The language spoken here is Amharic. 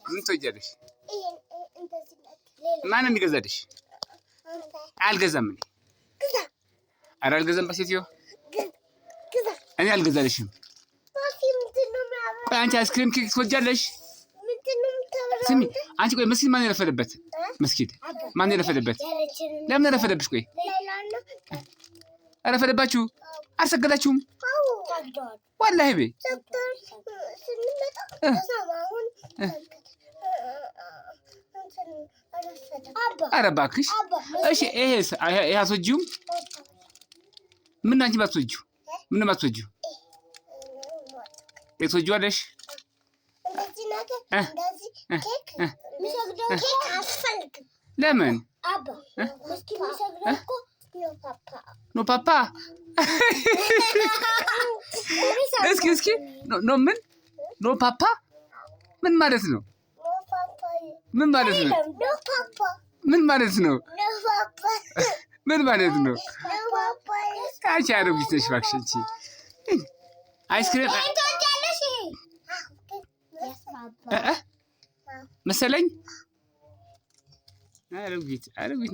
ምን ትወጃለሽ? ማነው የሚገዛልሽ? አልገዛም እኔ። ኧረ አልገዛም። በሴትዮ እኔ አልገዛልሽም። ቆይ አንቺ አይስክሪም ኬክ ትወጃለሽ? ስሚ አንቺ፣ ቆይ መስጊድ ማን የረፈደበት? መስጊድ ማን የረፈደበት? ለምን ረፈደብሽ? ቆይ ረፈደባችሁ? አልሰገዳችሁም? ዋላሂ ቤ ኧረ እባክሽ። እሺ ይሄስ፣ ይሄ አትወጂውም? ምን አንቺ ባትወጂው ምንም አትወጂው? ትወጂዋለሽ? ለምን? No ፓፓ። እስኪ እስኪ no ምን no ፓፓ ምን ማለት ነው? ምን ማለት ነው? ምን ማለት ነው? ምን ማለት ነው? አንቺ አሮጊት ነሽ እባክሽ። አንቺ አይስክሬም መሰለኝ። አሮጊት አሮጊት።